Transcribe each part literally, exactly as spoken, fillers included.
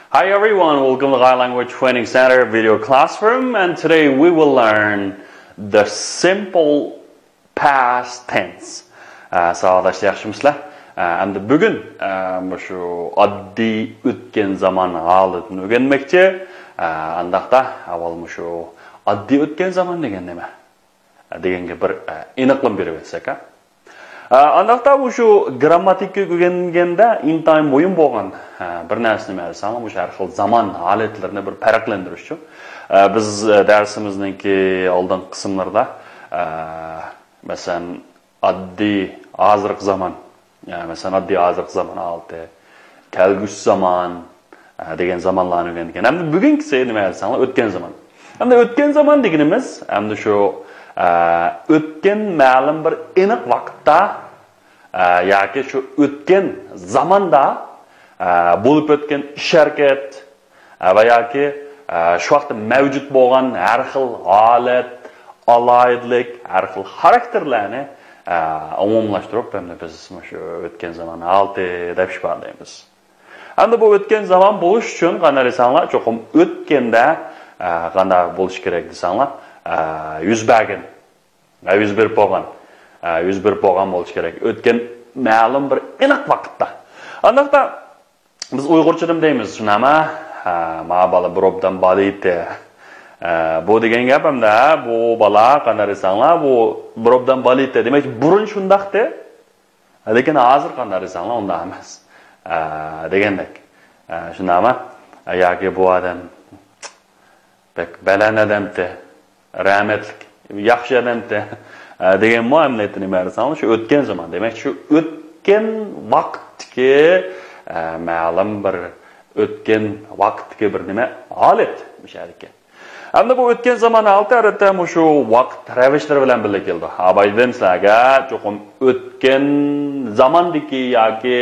Hi everyone, welcome to Thai Language Training Center video classroom, and today we will learn the simple past tense. ئە، ساۋاقداشلار، ياخشىمۇسىلەر؟ ئە، ئەمدى بۈگۈن، ئە، مۇشۇ ئاددىي ئۆتكەن زامان ھالىتىنى ئۆگەنمەكچى. ئە، ئانداقتا ئاۋۋال مۇشۇ ئاددىي ئۆتكەن زامان دېگەن نېمە؟ دېگەنگە بىر، ئە، ئېنىقلىما بېرىۋەتسەك، ھە؟ ئە، ئانداقتا مۇشۇ گىرامماتىكا ئۆگەنگەندە ئىنتايىن مۇھىم بولغان، ئە، بىر نەرسە نېمە دېسەڭلار، مۇشۇ ھەر خىل زامان ھالەتلىرىنى بىر پەرقلەندۈرۈشچۇ. ئە، بىز، ئە، دەرسىمىزنىڭكى ئالدىنقى قىسىملىرىدا، ئە، مەسىلەن، ئاددىي، ھازىرقى زامان، ئە، مەسىلەن، ئاددىي ھازىرقى زامان ھالىتى، كەلگۈسى زامان، ئە، دېگەن زامانلارنى ئۆگەنگەن. ئەمدى بۈگۈنكىسى نېمە دېسەڭلار، ئۆتكەن زامان. ئەمدى ئۆتكەن زامان دېگىنىمىز، ئەمدى شۇ، ئە، ئۆتكەن مەلۇم بىر ئېنىق ۋاقىتتا، ئە، ياكى شۇ ئۆتكەن زاماندا، ئە، بولۇپ ئۆتكەن ئىش ھەرىكەت، ئە، ۋە ياكى، ئە، شۇ ۋاقىتتا مەۋجۇت بولغان ھەر خىل ھالەت، ئالاھىدىلىك، ھەر خىل خاراكتېرلەرنى، ئە، ئومۇملاشتۇرۇپ، ئەمدى بىز مۇشۇ ئۆتكەن زامان ھالىتى دەپ ئىپادىلەيمىز. ئەمدى بۇ ئۆتكەن زامان بولۇش ئۈچۈن قانداق دېسەڭلار، چوقۇم ئۆتكەندە، ئە، قانداق بولۇشى كېرەك دېسەڭلار، ئە، يۈز بەرگەن، ئە، يۈز بېرىپ بولغان، ئە، يۈز بېرىپ بولغان بولۇشى كېرەك. ئۆتكەن مەلۇم بىر ئېنىق ۋاقىتتا. ئانداقتا بىز ئۇيغۇرچىدا نېمە دەيمىز، شۇنداقمۇ؟ ھە، ما بالا بىر ئوبدان بالىيتتى. ئە، بۇ دېگەن گەپ ئەمدى، بۇ بالا قانداق دېسەڭلار، بۇ بىر ئوبدان بالىيتتى. دېمەك، بۇرۇن شۇنداقتى. لېكىن ھازىر قانداق دېسەڭلار، ئۇنداق ئەمەس. ئە، دېگەندەك. ئە، شۇنداقمۇ؟ ئە، ياكى بۇ ئادەم بەك بەلەن ئادەمتى، رەھمەتلىك، ياخشى ئادەمتى، ئە، دېگەنمۇ ئەمەلىيەتتە نېمە دېسەڭلار، شۇ ئۆتكەن زامان. دېمەك، شۇ ئۆتكەن ۋاقىتتىكى، ئە، مەلۇم بىر ئۆتكەن ۋاقىتتىكى بىر نېمە ھالەت مۇشۇ يەردىكى. ئەمدى بۇ ئۆتكەن زامان ھالىتى ئادەتتە مۇشۇ ۋاقىت رەۋىشلىرى بىلەن بىللە كېلىدۇ. ھا، بايا دېدىم سىلەرگە، چوقۇم ئۆتكەن زاماندىكى ياكى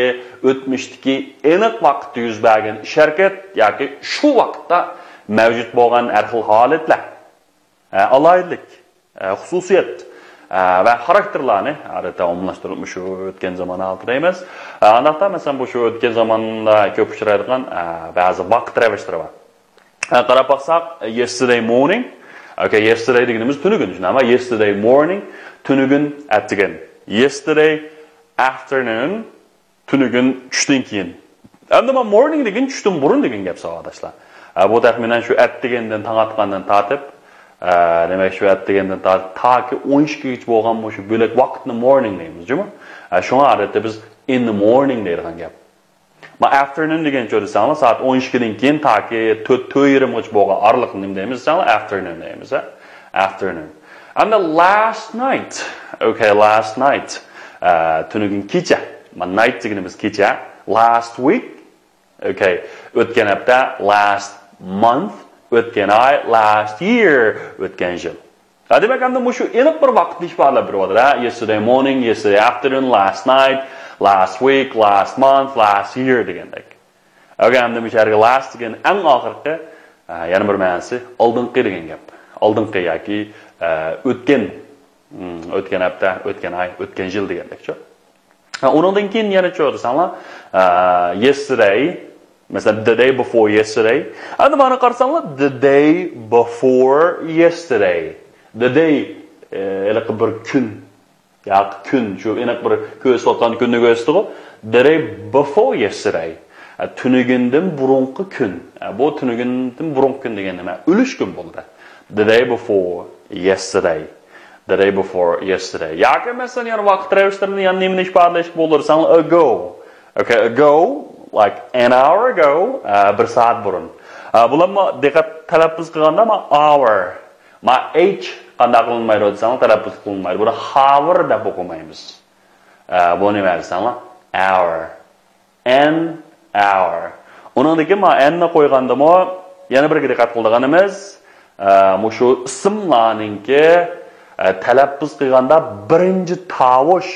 ئۆتمۈشتىكى ئېنىق ۋاقىتتا يۈز بەرگەن ئىش ھەرىكەت ياكى شۇ ۋاقىتتا مەۋجۇت بولغان ھەر خىل ھالەتلەر، ئە، ئالاھىدىلىك، ئە، خۇسۇسىيەت، ئە، ۋە خاراكتېرلارنى ئادەتتە ئومۇملاشتۇرۇپ مۇشۇ ئۆتكەن زامان ھالىتى دەيمىز. ئە، ئانداقتا مەسىلەن، بۇ شۇ ئۆتكەن زاماندا كۆپ ئۇچرايدىغان، ئە، بەزى ۋاقىت رەۋىشلىرى بار. ھە، قاراپ باقساق، yesterday morning. Okay, yesterday دېگىنىمىز تۈنۈگۈن، شۇنداقمۇ؟ Yesterday morning، تۈنۈگۈن، ئەتىگەن. Yesterday afternoon، تۈنۈگۈن چۈشتىن كېيىن. ئەمدى مانا morning دېگەن چۈشتىن بۇرۇن دېگەن گەپ، ساۋاقداشلار. ھە، بۇ تەخمىنەن شۇ ئەتىگەندىن، تاڭ ئاتقاندىن تارتىپ، ئە، دېمەك، شۇ ئەتىگەندىن تارتىپ تاكى ئون ئىككىگىچە بولغان مۇشۇ بۆلەك ۋاقىتنى morning دەيمىز، جۇمۇ؟ ھە، شۇڭا ئادەتتە بىز in the morning دەيدىغان گەپ. ما afternoon دېگەنچۇ دېسەڭلار، سائەت ئون ئىككىدىن كېيىن تاكى تۆت، تۆت يېرىمغىچە بولغان ئارىلىقنى نېمە دەيمىز دېسەڭلار، afternoon دەيمىز، ھە؟ Afternoon. ئەمدى last night. Okay, last night. ئە، تۈنۈگۈن كېچە. ما night دېگىنىمىز كېچە. Last week. Okay. ئۆتكەن ھەپتە. Last month. ئۆتكەن ئاي. Last year. ئۆتكەن يىل. ھە، دېمەك، ئەمدى مۇشۇ ئېنىق بىر ۋاقىتنى ئىپادىلەپ بېرىۋاتىدۇ، ھە؟ Yesterday morning, yesterday afternoon, last night, last week, last month, last year دېگەندەك. ئەگەر ئەمدى مۇشۇ يەرگە last دېگەن ئەڭ ئاخىرقى، ئە، يەنە بىر مەنىسى ئالدىنقى دېگەن گەپ. ئالدىنقى ياكى، ئە، ئۆتكەن، ئم، ئۆتكەن ھەپتە، ئۆتكەن ئاي، ئۆتكەن يىل دېگەندەكچۇ. ھە، ئۇنىڭدىن كېيىن يەنە چۆرىسەڭلار، ئە، yesterday، مەسىلەن، the day before yesterday. ئەمدى مانا قارىساڭلار، the day before yesterday. The day، ئە، ھېلىقى بىر كۈن. ياق، كۈن. شۇ ئېنىق بىر كۆرسىتىۋاتقان كۈننى كۆرسىتىدىغۇ. The day before yesterday. ئە، تۈنۈگۈندىن بۇرۇنقى كۈن. ئە، بۇ تۈنۈگۈندىن بۇرۇنقى كۈن دېگەن نېمە؟ ئۆلۈش كۈن بولىدۇ. The day before yesterday. The day before yesterday. ياكى مەسىلەن، يەنە ۋاقىت رەۋىشلىرىنى يەنە نېمىنى ئىپادىلەشكە بولىدۇ دېسەڭلار، ago. Okay, ago, like an hour ago، ئە، بىر سائەت بۇرۇن. ئە، بۇلارمۇ دىققەت تەلەپپۇز قىلغاندا ما hour، ما H قانداق قىلىنمايدۇ دېسەڭلار، تەلەپپۇز قىلىنمايدۇ. بۇنى hour دەپ ئوقۇمايمىز. ئە، بۇ نېمە دېسەڭلار؟ Hour. An hour. ئۇنىڭدىن كېيىن ما n نى قويغاندىمۇ يەنە بىرگە دىققەت قىلىدىغىنىمىز، ئە، مۇشۇ ئىسىملارنىڭكى، ئە، تەلەپپۇز قىلغاندا بىرىنچى تاۋۇش،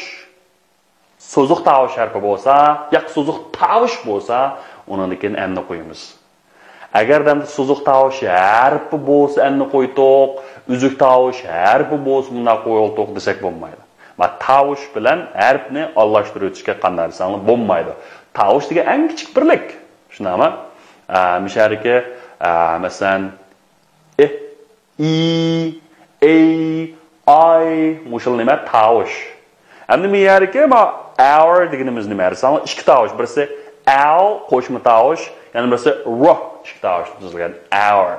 سوزۇق تاۋۇش ھەرپى بولسا، ياكى سوزۇق تاۋۇش بولسا، ئۇنىڭدىن كېيىن n نى قويىمىز. ئەگەردە ئەمدى سوزۇق تاۋۇش ھەرپى بولسا n نى قويدۇق، ئۈزۈك تاۋۇش ھەرپى بولسا مۇنداق قويۇۋالدۇق دېسەك بولمايدۇ. ما تاۋۇش بىلەن ھەرپنى ئالماشتۇرۇۋېتىشكە قانداق دېسەڭلار بولمايدۇ. تاۋۇش دېگەن ئەڭ كىچىك بىرلىك. شۇنداقمۇ؟ ئە، مۇشۇ يەردىكى، ئە، مەسىلەن، ئى، ئى، ئەي، ئاي، مۇشۇلار نېمە؟ تاۋۇش. ئەمدى مۇ يەردىكى ما ئاۋر دېگىنىمىز نېمە دېسەڭلار، ئىككى تاۋۇش. بىرسى ئاۋ، قوشما تاۋۇش، يەنە بىرسى روھ، ئىككى تاۋۇشتىن تۈزۈلگەن ئاۋر.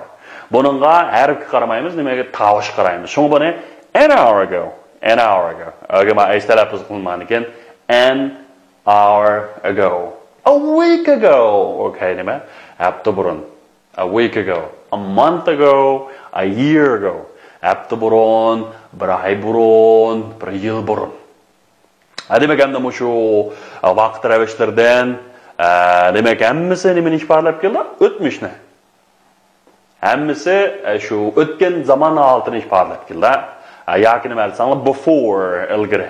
بۇنىڭغا ھەرپكە قارىمايمىز، نېمىگە؟ تاۋۇشقا قارايمىز. شۇڭا بۇنى an hour ago، an hour ago. ئۆگە ما ئەيش تەلەپپۇز قىلىنمىغاندىكىن an hour ago. A week ago. ئوكەي، نېمە؟ ھەپتە بۇرۇن. A week ago, a month ago, a year ago. ھەپتە بۇرۇن، بىر ئاي بۇرۇن، بىر يىل بۇرۇن. ھە، دېمەك، ئەمدى مۇشۇ ۋاقىت رەۋىشلىرىدىن، ئە، دېمەك، ھەممىسى نېمىنى ئىپادىلەپ كېلىدۇ؟ ئۆتمۈشنى. ھەممىسى، ئە، شۇ ئۆتكەن زامان ھالىتىنى ئىپادىلەپ كېلىدۇ. ئە، ياكى نېمە دېسەڭلار، before، ئىلگىرى.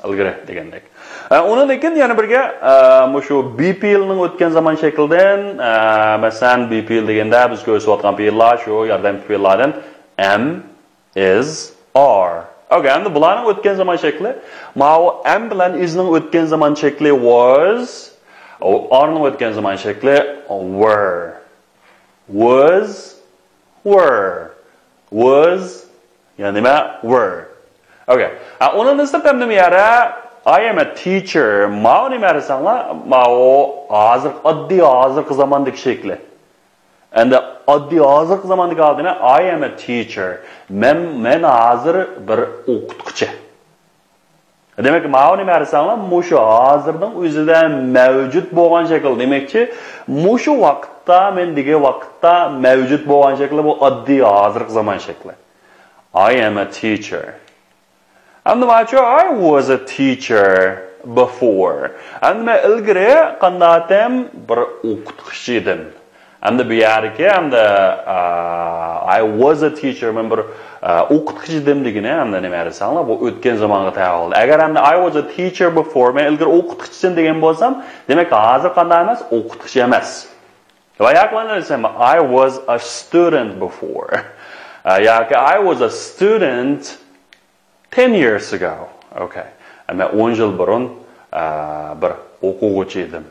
ئىلگىرى دېگەندەك. ئە، ئۇنىڭدىن كېيىن يەنە بىرگە، ئە، مۇشۇ be پېئىلنىڭ ئۆتكەن زامان شەكلىدىن، ئە، مەسىلەن، be پېئىل دېگەندە بىز كۆرسىتىۋاتقان پېئىللار شۇ ياردەمچى پېئىللاردىن am، is، are. ئوكەي، ئەمدى بۇلارنىڭ ئۆتكەن زامان شەكلى. ماۋۇ am بىلەن is نىڭ ئۆتكەن زامان شەكلى was، ئو، are نىڭ ئۆتكەن زامان شەكلى were. Was، were. Was، يەنى نېمە؟ Were. ئوكەي. ھە، ئۇنىڭدىن سىرت ئەمدى مۇ يەردە I am a teacher. ماۋۇ نېمە دېسەڭلار؟ ماۋۇ ھازىر، ئاددىي ھازىرقى زاماندىكى شەكلى. ئەمدى ئاددىي ھازىرقى زاماندىكى ھالىتى نېمە؟ I am a teacher. مەن، مەن ھازىر بىر ئوقۇتقۇچى. دېمەك، ماۋۇ نېمە دېسەڭلار، مۇشۇ ھازىرنىڭ ئۆزىدە مەۋجۇت بولغان شەكىل. دېمەكچى، مۇشۇ ۋاقىتتا، مەن دېگەن ۋاقىتتا مەۋجۇت بولغان شەكلى بۇ ئاددىي ھازىرقى زامان شەكلى. I am a teacher. ئەمدى ماچۇ، I was a teacher before. ئەمدى مەن ئىلگىرى قانداقتىم؟ بىر ئوقۇتقۇچى ئىدىم. ئەمدى بۇ يەردىكى، ئەمدى، ئا، I was a teacher، مەن بىر، ئا، ئوقۇتقۇچى ئىدىم دېگىنى، ئەمدى نېمە دېسەڭلار، بۇ ئۆتكەن زامانغا تەۋە بولدى. ئەگەر ئەمدى I was a teacher before، مەن ئىلگىرى ئوقۇتقۇچى ئىدىم دېگەن بولسام، دېمەك، ھازىر قانداق ئەمەس؟ ئوقۇتقۇچى ئەمەس. ۋە ياكى مانا دېسەم، I was a student before. ئا، ياكى I was a student ten years ago. ئوكەي. مەن ئون يىل بۇرۇن، ئا، بىر ئوقۇغۇچى ئىدىم.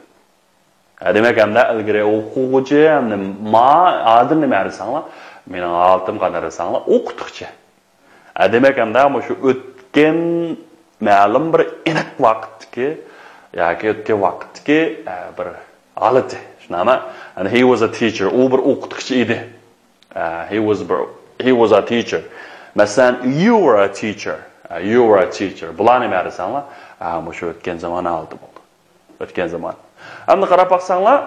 ھە، دېمەك، ئەمدى ئىلگىرى ئوقۇغۇچى، ئەمدى ما، ھازىر نېمە دېسەڭلار؟ مېنىڭ ھالىتىم قانداق دېسەڭلار؟ ئوقۇتقۇچى. ھە، دېمەك، ئەمدى مۇشۇ ئۆتكەن مەلۇم بىر ئېنىق ۋاقىتتىكى ياكى ئۆتكەن ۋاقىتتىكى، ئە، بىر ھالىتى. شۇنداقمۇ؟ And he was a teacher. ئۇ بىر ئوقۇتقۇچى ئىدى. ئە، he was بىر، he was a teacher. مەسىلەن، you were a teacher. ئە، you were a teacher. بۇلار نېمە دېسەڭلار؟ ئە، مۇشۇ ئۆتكەن زامان ھالىتى بولدى. ئۆتكەن زامان. ئەمدى قاراپ باقساڭلار،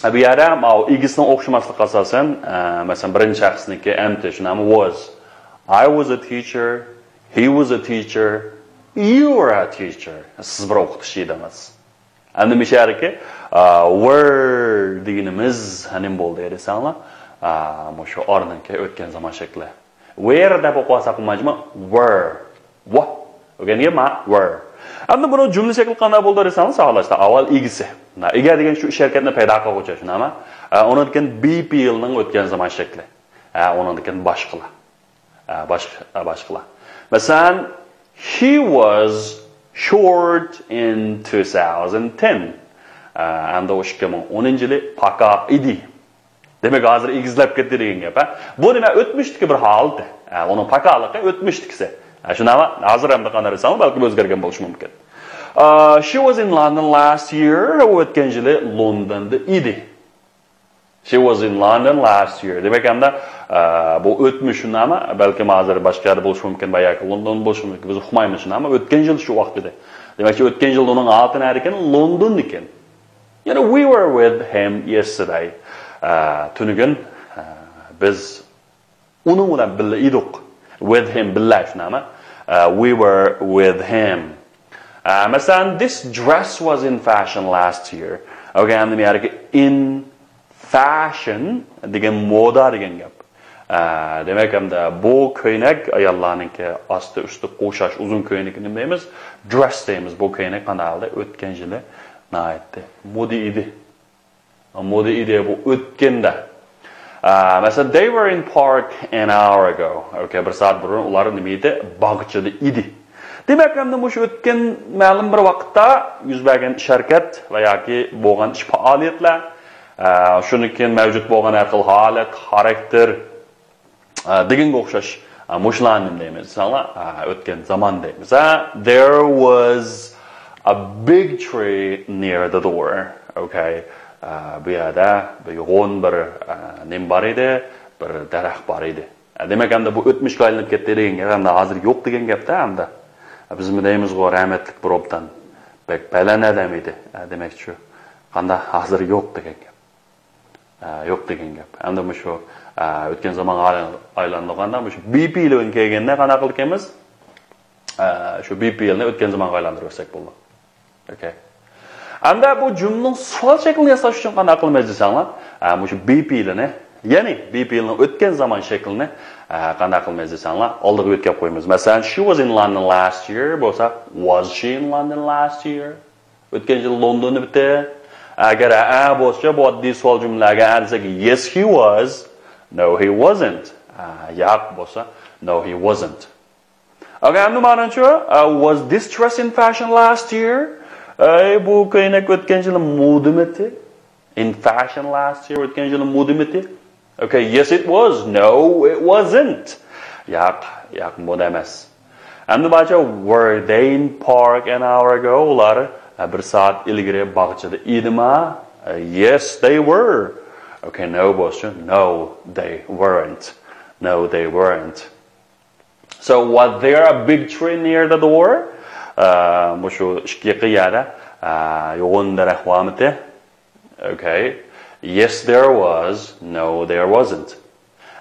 بۇ يەردە ماۋۇ ئىگىسىنىڭ ئوخشىماسلىقى ئاساسەن، ئە، مەسىلەن، بىرىنچى شەخسنىڭكى ئەمتى، شۇنداقمۇ؟ Was. I was a teacher, he was a teacher, you were a teacher. سىز بىر ئوقۇتقۇچى ئىدىڭىز. ئەمدى مۇشۇ يەردىكى، ئە، were دېگىنىمىز نېمە بولدى دېسەڭلار، ئە، مۇشۇ are نىڭكى ئۆتكەن زامان شەكلى. Were دەپ ئوقۇۋالساق بولمايدىمۇ؟ Were. Wa. ئۆگەنگەن ما؟ Were. ئەمدى بۇنىڭ جۈملە شەكلى قانداق بولىدۇ دېسەڭلار، ساغلاشتا ئاۋۋال ئىگىسى. مانا ئىگە دېگەن شۇ ئىش ھەرىكەتنى پەيدا قىلغۇچى، شۇنداقمۇ؟ ئە، ئۇنىڭدىن كېيىن be پېئىلنىڭ ئۆتكەن زامان شەكلى. ئە، ئۇنىڭدىن كېيىن باشقىلار. ئە، باشقا، ئە، باشقىلار. مەسىلەن، he was short in two thousand ten. ئە، ئەمدى ئۇ ئىككى مىڭ ئونىنچى يىلى پاكا ئىدى. دېمەك، ھازىر ئېگىزلەپ كەتتى دېگەن گەپ، ھە؟ بۇ نېمە؟ ئۆتمۈشتىكى بىر ھالىتى. ھە، ئۇنىڭ پاكالىقى ئۆتمۈشتىكىسى. ھە، شۇنداقمۇ؟ ھازىر ئەمدى قانداق دېسەڭ، بەلكىم ئۆزگەرگەن بولۇشى مۇمكىن. ئا، she was in London last year. ئۇ ئۆتكەن يىلى لوندوندا ئىدى. She was in London last year. دېمەك، ئەمدى، ئا، بۇ ئۆتمۈش، شۇنداقمۇ؟ بەلكىم ھازىر باشقا يەردە بولۇشى مۇمكىن، ۋە ياكى لوندون بولۇشى مۇمكىن. بىز ئۇقمايمىز، شۇنداقمۇ؟ ئۆتكەن يىل شۇ ۋاقىت ئىدى. دېمەكچى، ئۆتكەن يىلدا ئۇنىڭ ھالىتى نەدىكەن؟ لوندوندا ئىكەن. يەنە we were with him yesterday. ئە، تۈنۈگۈن، ئە، بىز ئۇنىڭ بىلەن بىللە ئىدۇق. With him، بىللە، شۇنداقمۇ؟ ئە، we were with him. ئە، مەسىلەن، this dress was in fashion last year. ئوكەي، ئەمدى بۇ يەردىكى in fashion دېگەن مودا دېگەن گەپ. ئە، دېمەك، ئەمدى بۇ كۆينەك، ئاياللارنىڭكى ئاستى ئۈستى قوشاش ئۇزۇن كۆينىكىنى نېمە دەيمىز؟ Dress دەيمىز. بۇ كۆينەك قانداق ھالدا؟ ئۆتكەن يىلى ناھايىتى مودا ئىدى. مودا ئىدى بۇ ئۆتكەندە. ئە، مەسىلەن، they were in park an hour ago. ئوكەي، بىر سائەت بۇرۇن ئۇلار نېمە ئىدى؟ باغچىدا ئىدى. دېمەك، ئەمدى مۇشۇ ئۆتكەن مەلۇم بىر ۋاقىتتا يۈز بەرگەن ئىش ھەرىكەت ۋە ياكى بولغان ئىش پائالىيەتلەر، ئە، شۇندىن كېيىن مەۋجۇت بولغان ھەر خىل ھالەت، خاراكتېر، ئە، دېگەنگە ئوخشاش، ئە، مۇشۇلارنى نېمە دەيمىز دېسەڭلار، ئە، ئۆتكەن زامان دەيمىز. ئە، there was a big tree near the door. Okay. ئە، بۇ يەردە بىر يوغان بىر، ئە، نېمە بار ئىدى، بىر دەرەخ بار ئىدى. ئە، دېمەك، ئەمدى بۇ ئۆتمۈشكە ئايلىنىپ كەتتى دېگەن گەپ، ئەمدى ھازىر يوق دېگەن گەپتە ئەمدى. ئە، بىز دەيمىزغۇ، رەھمەتلىك بىر ئوبدان بەك پەلەن ئادەم ئىدى. ئە، دېمەكچى، قاندا ھازىر يوق دېگەن گەپ. ئە، يوق دېگەن گەپ. ئەمدى مۇشۇ، ئە، ئۆتكەن زامانغا ئايلاندۇرغاندا مۇشۇ be پېئىلى كەلگەندە قانداق قىلىدىكەنمىز؟ ئە، شۇ be پېئىلىنى ئۆتكەن زامانغا ئايلاندۇرۇۋەتسەك بولىدۇ. ئوكەي. ئەمدى بۇ جۈملىنىڭ سوئال شەكلىنى ياساش ئۈچۈن قانداق قىلىمىز دېسەڭلار، ئە، مۇشۇ be پېئىلىنى، يەنى be پېئىلىنىڭ ئۆتكەن زامان شەكلىنى، ئە، قانداق قىلىمىز دېسەڭلار، ئالدىغا يۆتكەپ قويىمىز. مەسىلەن، she was in London last year بولسا، was she in London last year؟ ئۆتكەن يىل لوندوندا ئىدى. ئەگەر ھەئە بولسا، بۇ ئاددىي سوئال جۈملىلەرگە ئە دېسەك، yes, he was. No, he wasn't. ئە، ياق بولسا، no, he wasn't. ئەگەر ئەمدى مانىچۇ، ئە، was this dress in fashion last year? ئەي، بۇ كۆينەك ئۆتكەن يىلى مودىمىتى؟ In fashion last year، ئۆتكەن يىلى مودىمىتى؟ Okay, yes, it was. No, it wasn't. ياق، ياق، مودا ئەمەس. ئەمدى بارچە، were they in park an hour ago؟ ئۇلار، ئە، بىر سائەت ئىلگىرى باغچىدا ئىدىما؟ ئە، yes, they were. Okay, no بولسۇن. No, they weren't. No, they weren't. So, was there a big tree near the door? ئە، مۇشۇ ئىشىك يېقىن يەردە، ئە، يوغان دەرەخ بارمىتى؟ Okay. Yes, there was. No, there wasn't.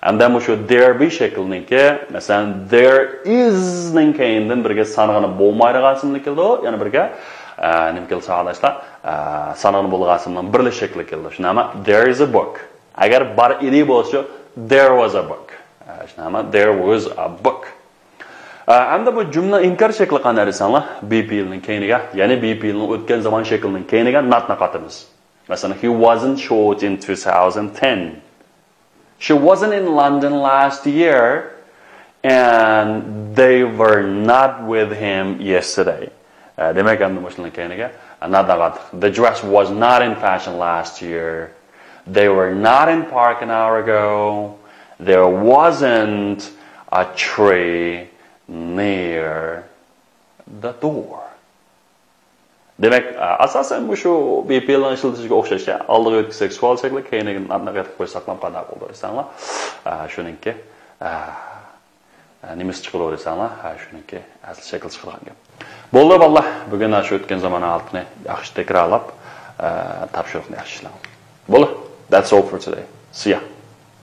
ئەمدى مۇشۇ there be شەكلىنىڭكى، مەسىلەن، there is نىڭ كەينىدىن بىرگە سانىغىنى بولمايدىغان ئىسىملىك كېلىدۇ. يەنە بىرگە، ئە، نېمە كېلىدۇ ساۋاقداشلار؟ ئە، سانىغىنى بولىدىغان ئىسىمنىڭ بىرلە شەكلى كېلىدۇ. شۇنداقمۇ؟ There is a book. ئەگەر بار ئىدى بولسا، there was a book. ئە، شۇنداقمۇ؟ There was a book. ئە، ئەمدى بۇ جۈملە ئىنكار شەكلى قانداق دېسەڭلار، be پېئىلنىڭ كەينىگە، يەنى be پېئىلنىڭ ئۆتكەن زامان شەكلىنىڭ كەينىگە not نى قاتىمىز. مەسىلەن، he wasn't short in two thousand ten. She wasn't in London last year, and they were not with him yesterday. ئە، دېمەك، ئەمدى مۇشۇنىڭ كەينىگە، ئە، not نى قاتتۇق. The dress was not in fashion last year. They were not in park an hour ago. There wasn't a tree near the door. دېمەك، ئاساسەن مۇشۇ be پېئىلنىڭ ئىشلىتىشىگە ئوخشاش، ئالدىغا يۆتكىسەك سوئال شەكلى، كەينىگە not نى قېتىپ قويساقلا قانداق بولىدۇ دېسەڭلار، شۇنىڭكى، نېمىسى چىقىدۇ دېسەڭلار، شۇنىڭكى ئەسلى شەكلى چىقىدىغان گەپ. بولدى، بالىلار، بۈگۈن شۇ ئۆتكەن زامان ھالىتىنى ياخشى تەكرارلاپ، تاپشۇرۇقنى ياخشى ئىشلەڭ. بولدى، that's all for today. See ya.